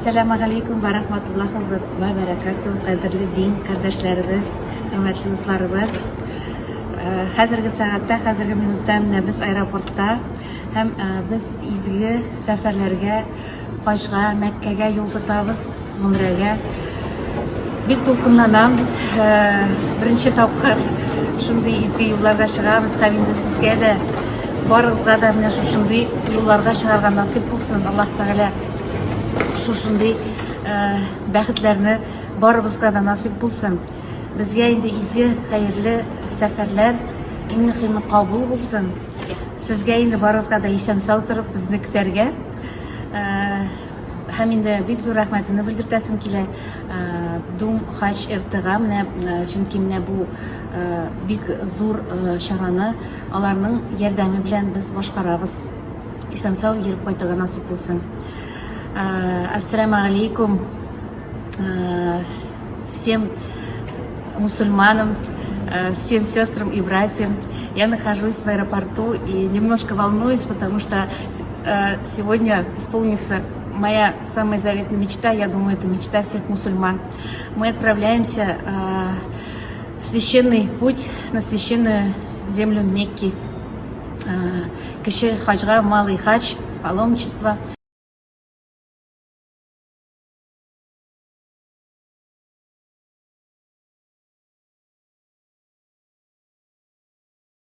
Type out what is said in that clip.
Әссәламегалейкум вә рахматуллахи вә бәрәкәтү, кадерле дин кардәшләребез, хөрмәтле дусларыбыз. Э, хәзерге сәгатьтә, хәзерге минутта менә без аэропортта һәм э, без изге сәфәрләргә, хаҗга, Мәккәгә юл тотабыз, гомрәгә. Бик дулкынланам. Э, беренче тапкыр шундый изге юлларга чыгабыз һәм инде сезгә дә барыгызга да менә шушындый юлларга чыгарга насыйп булсын. Аллаһ Тәгалә шушындый э, бәхетләрне барыбызга да насыйп булсын. Безгә инде изге, хәерле сәфәрләр, иң мөһиме кабул булсын. Сезгә инде барыгызга да исән-сау торып безне көтәргә. Э, һәм инде бик зур рәхмәтемне белдертәсем килә э, Дум Хач РТга, менә чөнки менә бу бик зур чараны аларның ярдәме белән без башкарабыз. Исән-сау йөреп кайтырга насыйп булсын. Ассаламу алейкум всем мусульманам, всем сестрам и братьям. Я нахожусь в аэропорту и немножко волнуюсь, потому что сегодня исполнится моя самая заветная мечта, я думаю, это мечта всех мусульман. Мы отправляемся в священный путь на священную землю Мекки. Кече хаҗга, малый хадж, паломничество.